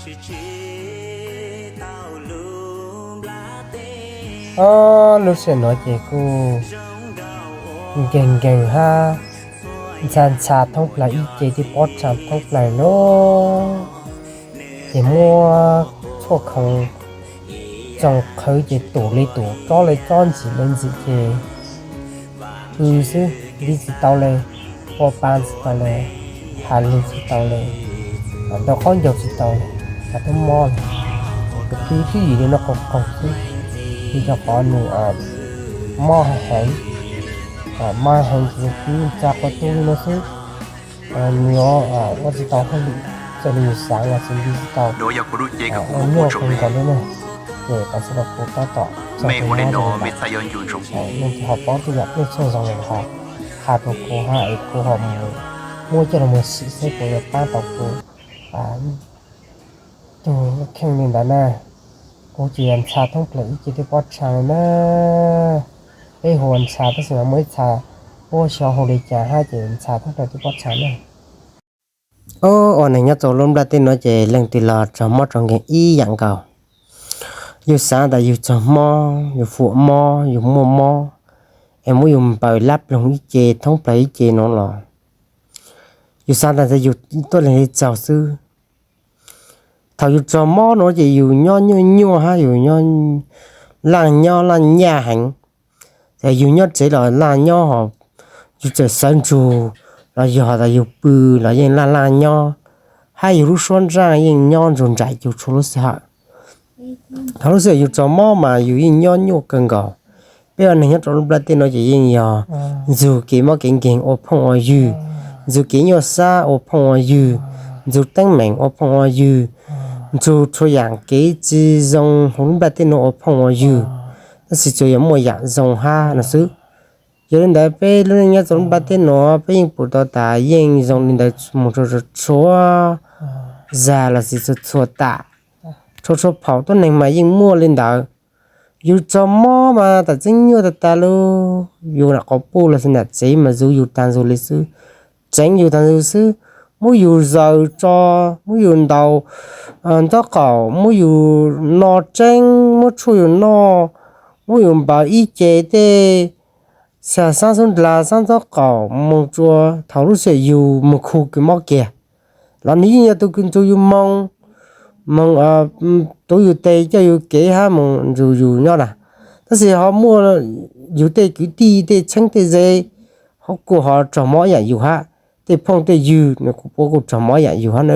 Lub sij hawm no ces kuj nkeeg nkeeg hab ntxha ntxha thoob plawg ib ce, tej pob tsaag thoob plawg lug. Ces muab tshuaj khoom tsoom qhawv ces tum li tum, tsob li tsob, ntxim li ntxim ces pw xwb, nti tsis tau le, ua pa tsis tau le, has lug tsis tau le, ntaus qaub ncaug tsis tau le, has tub mob le. Ces pw twb yim li no qaug qaug xwb, vim rau qhov nws mob heev, mob heev ces pw tsa qua tu li no xwb. Nws ua tsis tau hauj lwm, txawm li yus xaav los xaav nti tsis tau, nyuaj kawg nkaus li na. Ces tau txug rau kuv tab tom txog li no, leej twg ho paub tej yam dlej txhua zoo los ho has rau kuv hab es kuv ho mus muab coj los mus sim seb puas yuav paab tau kuv tug kheej li ntawd na. Kuv ces yog ntxha thoob plawg ib ce tej pob tsaag li na. Peb hu ua ntxha tab sis mas muaj ib txha puab xyov hu li cas hab ces ntxha thoob plawg tej pob tsaag na. Ua neeg nyob rau lub nplaj teb no ces leej twg los raug mob raug nkeeg ib yam nkaus. Yus xaav tas yus raug mob, yus fuam mob, yus muaj mob, es muab yus npaws lab ploog ib ce thoob plawg ib ce no los yus xaav tas yus tuaj leeg li txaug xwb. Thaum yus raug mob no ces yus nyob nyuaj nyuaj hab yus nyob laaj nyob laaj nyaj heev. Yus nyob tsev los laaj nyob, ho yus txawm sawv ntsug los yog tas yus pw los yeej laaj laaj nyob, hab yus lub suab nraaj yeej nyob ntsug nraim yus txhua lub sij hawm. Thaum lub sij hawm yus raug mob mas yus yeej nyob nyuaj kawg nkaus. Peb ua neeg nyob rau lub nplaj teb no ces yeej yog ntsug kev mob kev nkeeg ua phooj ua ywg, ntsug kev nyuaj sab ua phooj ua ywg, ntsug teeb meem ua phooj ua ywg, ntsug txhua yaam kev tsi zoo huv lub nplaj teb no ua phooj ua ywg, tab sis tsuas yog muaj yaam zoo hab no xwb. Yog li ntawd peb lub neej nyob rau lub nplaj teb no peb yeej pum tau tas yeej zoo li ntawd mus rau txhua zag los sis txhua tam, txhua txhua phaum tuab neeg mas yeej muaj li ntawd. Yus raug mob mas tam tseeb nyuaj tag tag lug, yus nam qhov puj los sis nam tsev mas zuv yus taag nrho li xwb, tseev yus taag nrho xwb, muab yus zaws tso, muab yus ntaus ntaub qaum, muab yus no tseeb, muab tshuaj yus noj, muab yus npaws ib ce tej xab xub ndlag xab ntaub qaum moog rua thaum lub sij hawm yus moog khu kws mob kiag los nws yeej yog tug kws nrug yus moog, moog tuav yus tes coj yus kev hab moog nrug yus nyob na. Tab sis ho muaj yus tej kwv tij tej txheeb tej ze, ho kuj ho raug mob yaam yus hab, tej phooj tej ywg nws kuj puab kuj raug mob yaam yus hab na.